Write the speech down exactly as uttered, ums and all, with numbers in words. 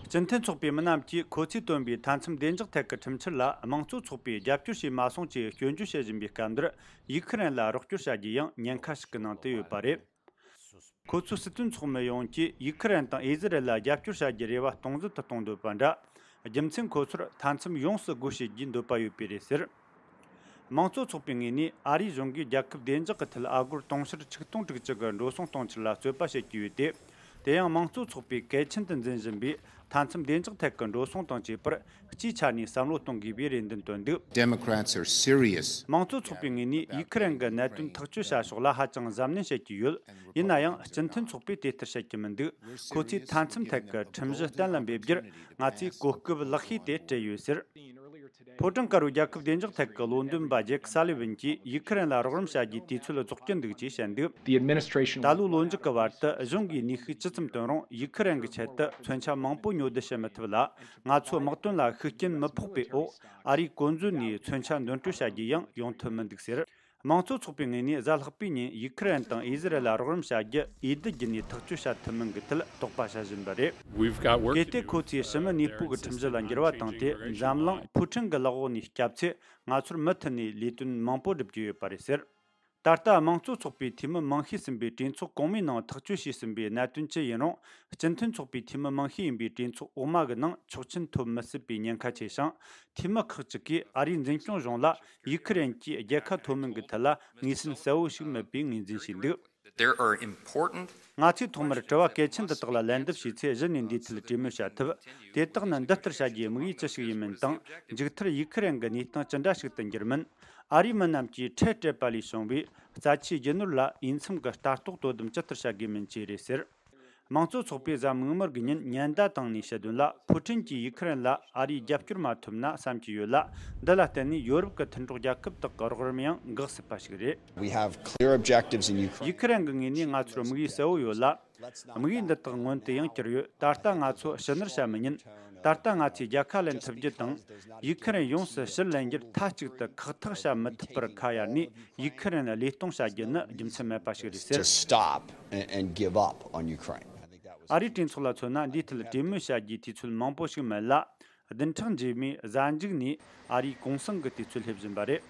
སྤྱི་མཐུན་ཚོགས་པའི་མི་རྣམས་ཀྱིས་ཁོ་ཚོས་བཏོན་པའི་མཐའ་མཚམས་བདེ་འཇགས་ཐད་ཀྱི་ཁྲིམས་འཆར་ལ་དམངས་གཙོ་ཚོགས་པས་རྒྱབ་སྐྱོར་བྱས་མ་སོང་ཅེས་སྐྱོན་བརྗོད་བྱེད་བཞིན་པའི་སྐབས་འདིར། ཡུ་ཁི་རན་ལ་རོགས་སྐྱོར་བྱ་རྒྱུ་ཡང་ཉེན་ཁ་ཞིག་གི་ནང་དུ་ཡོད་པ་རེད། ཁོ་ཚོའི་སྲིད་དོན་ཚོགས་མི་ཡོངས་ཀྱིས་ཡུ་ཁི་རན་དང་ཨི་ཟི་རལ་ལ་རྒྱབ་སྐྱོར་བྱ་རྒྱུའི་རེ་བ་སྟོང་ཟད་དུ་གཏོང་འདོད་པ་འདྲ། རྒྱུ་མཚན་ཁོ་ཚོར་མཐའ་མཚམས་ཡོངས་སུ་སྒོ་ཕྱེ་རྒྱུའི་འདོད་པ་ཡོད་པས་རེད་ཟེར། དམངས་གཙོ་ཚོགས་པའི་ངོས་ནས་ཨ་རིའི་གཞུང་གིས་རྒྱལ་ཁབ་བདེ་འཇགས་ཀྱི་ཐད་ཨ་སྒོར་དུང་ཕྱུར་ཆིག་སྟོང་དྲུག་ཅུ་གི་འགྲོ་སོང་གཏོང་ཕྱིར་ལ་རྩོད་པ་བྱེད་ཀྱི་ཡོད་དེ། དེ་ཡང་དམངས་གཙོ་ཚོགས་པས་གལ་ཆེན་དུ་འཛིན་བཞིན་པའི་མཐའ་མཚམས་བདེ་འཇགས་ཐད་ཀྱི་འགྲོ་སོང་དང་བཅས་པར་སྤྱིའི་ཆ་ནས་བསམ་བློ་གཏོང་དགོས་པའི་རེ་འདུན་བཏོན་འདུག Democrats are serious. དམངས་གཙོ་ཚོགས་པའི་ངོས་ནས་ཡུ་ཁི་རན་གྱི་གནད་དོན་ཐག་གཅོད་བྱ་ཕྱོགས་ལ་ཧ་ཅང་གཟབ་ནན་བྱེད་ཀྱི་ཡོད། ཡིན་ན་ཡང་སྤྱི་མཐུན་ཚོགས་པས་དེ་ལྟར་བྱེད་ཀྱི་མི་འདུག་ཁོ་ཚོས་མཐའ་མཚམས་ཐད་ཀྱི་ཁྲིམས་གཞི་གཏན་ལ་འབེབས་རྒྱུར་ང་ཚོས་གོ་སྐབས་ལེགས་ཤོས་དེ་སྤྲད་ཡོད་ཟེར། ཕོ་བྲང་དཀར་པོའི་རྒྱལ་ཁབ་བདེ་འཇགས་ཐད་ཀྱི་བློ་འདོན་པ་ཇེཀ་སཱ་ལི་ཝན་གྱིས་ཡུ་ཁི་རན་ལ་རོགས་རམ་བྱ་རྒྱུའི་དུས་ཚོད་རྫོགས་ཀྱི་འདུག་ཅེས་བཤད་འདུག The administration ད་ལོའི་ལོ་མཇུག་གི་བར་དུ་གཞུང་གིས་ནུས་ཤུགས་ཇི་ཙམ་བཏོན་རུང་ཡུ་ཁི་རན་གྱི་ཆེད་དུ་མཚོན་ཆ་མང་པོ་ཉོ་བསྡུ་བྱེད་མི་ཐུབ་ལ། ང་ཚོའི་དམག་དོན་ལ་ཤུགས་རྐྱེན་མི་ཕོག་པའི་འོག་ཨ་རིའི་གོ་མཛོད་ནས་མཚོན་ཆ་འདོན་སྤྲོད་བྱ་རྒྱུ་ཡང་ཡོང་ཐུབ་མི་འདུག་ཟེར། དམངས་གཙོ་ཚོགས་པའི་ངོས་ནས་གཟའ་ལྷག་པའི་ཉིན་ཡུ་ཁི་རན་དང་ཨི་ཟི་རལ་ལ་རོགས་རམ་བྱ་རྒྱུ་འོས་བསྡུ་བརྒྱུད་ནས་ཐག་གཅོད་བྱ་ཐུབ་མིན་གྱི་ཐད་དོགས་པ་བྱ་བཞིན་པ་རེད། We've got work གལ་ཏེ་ཁོ་ཚོས་ཕྱི་མི་གནས་སྤོ་གི་ཁྲིམས་གཞི་ལ་འགྱུར་བ་བཏང་སྟེ་འཛམ་གླིང་ཕོ་བྲང་གི་ལག་འོག་ནས་བསྐྱབས་ཚེ། ང་ཚོར་མུ་མཐུད་ནས་ལས་དོན་མང་པོ་སྒྲུབ་རྒྱུ་ཡོད་པ་རེད་ཟེར། ད་ལྟ་དམངས་གཙོ་ཚོགས་པའི་འཐུས་མི་མང་ཤོས་ཟིན་པའི་གྲོས་ཚོགས་གོང་མའི་ནང་ཐག་གཅོད་བྱས་ཟིན་པའི་གནད་དོན་ཅི་ཡིན་རུང་། སྤྱི་མཐུན་ཚོགས་པའི་འཐུས་མི་མང་ཤོས་ཡིན་པའི་གྲོས་ཚོགས་འོག་མ་གི་ནང་ཆོག་མཆན་ཐོབ་མི་སྲིད་པའི་ཉེན་ཁ་ཆེ་ཞིང་། འཐུས་མི་ཁག་ཅིག་གིས་ཨ་རིའི་འཛིན་སྐྱོང་གཞུང་ལ་ཡུ་ཁི་རན་གྱིས་རྒྱལ་ཁ་ཐོབ་མིན་གྱི་ཐད་ལ་ངོས་ཟིན་གསལ་བོ་ཞིག་མེད་པའི་ངོས་འཛིན་བྱས་འདུག There are important ང་ཚོས་ཐོག་མར་དྲི་བ་གལ་ཆེན་འདི་དག་ལ་ལན་འདེབས་བྱས་ཚེ། གཞི་ནས་འདིའི་ཐད་གྲོས་མོལ་བྱ་ཐུབ། དེ་དག་ནི་འདི་ལྟར་བྱ་རྒྱུའི་དམིགས་ཡུལ་ཅི་ཞིག་ཡིན་མིན་དང་། མཇུག་མཐར་ཡུ་ཁི་རན་གྱི་གནས་སྟངས་ཅི་འདྲ་ཞིག་ཏུ་འགྱུར་མིན། ཨ་རིའི་མི་རྣམས་ཀྱིས་འཕྲལ་སྤྲད་པ་ལས་བྱུང་བའི་རྩ་ཆེའི་རྒྱུ་ནོར་ལ་འོས་འཚམ་གྱི་ལྟ་རྟོག་དོ་དམ་ཇི་ལྟར་བྱ་དགོས་མིན་བཅས་རེད་ཟེར། དམངས་གཙོ་ཚོགས་པས་གཟའ་མིག་དམར་གྱི་ཉིན་ཉེན་བརྡ་བཏང་ནས་བཤད་དོན་ལ། ཕུའུ་ཁྲིན་གྱིས་ཡུ་ཁི་རན་ལ་ཨ་རིས་རྒྱབ་སྐྱོར་མ་ཐུབ་ན་བསམ་གྱི་ཡོད་ལ། འདི་ལ་བརྟེན་ནས་ཡོ་རོབ་ཀྱི་མཐུན་གྲོགས་རྒྱལ་ཁབ་དག་གི་རོགས་རམ་ཡང་འགག་སྲིད་པ་ཞིག་རེད། We have clear objectives in Ukraine. ཡུ་ཁི་རན་གྱི་ངོས་ནས་ང་ཚོར་དམིགས་ཡུལ་གསལ་བོ་ཡོད་ལ། དམིགས་ཡུལ་འདི་དག་མངོན་དུ་ཡང་གྱུར་ཡོད། ད་ལྟ་ང་ཚོ་ཕྱི་ནུར་བྱ་མི་ཉན། ད་ལྟ་ང་ཚོས་རྒྱལ་ཁ་ལེན་ཐུབ་རྒྱུ་དང་། ཡུ་ཁི་རན་ཡོངས་སུ་ཕྱིར་ལེན་རྒྱུར་མཐའ་གཅིག་ཏུ་ཁག་ཐེག་བྱ་མི་ཐུབ་པར་ཁ་གཡར་ནས་ཡུ་ཁི་རན་བློས་གཏོང་བྱ་རྒྱུ་ནི་རྒྱུ་མཚན་མེད་པ་ཞིག་རེད་ཟེར། Just stop and, and give up on Ukraine. I think that's ཨ་རིའི་གྲོས་ཚོགས་ལ་མཚོན་ན། འདིའི་ཐད་གྲོས་མོལ་བྱ་རྒྱུའི་དུས་ཚོད་མང་པོ་ཞིག་མེད་ལ། བདུན་ཕྲག་རྗེས་མའི་གཟའ་མཇུག་ནས་ཨ་རིའི་གུང་སེང་གི་དུས་ཚོད་སླེབས་བཞིན་པ་རེད།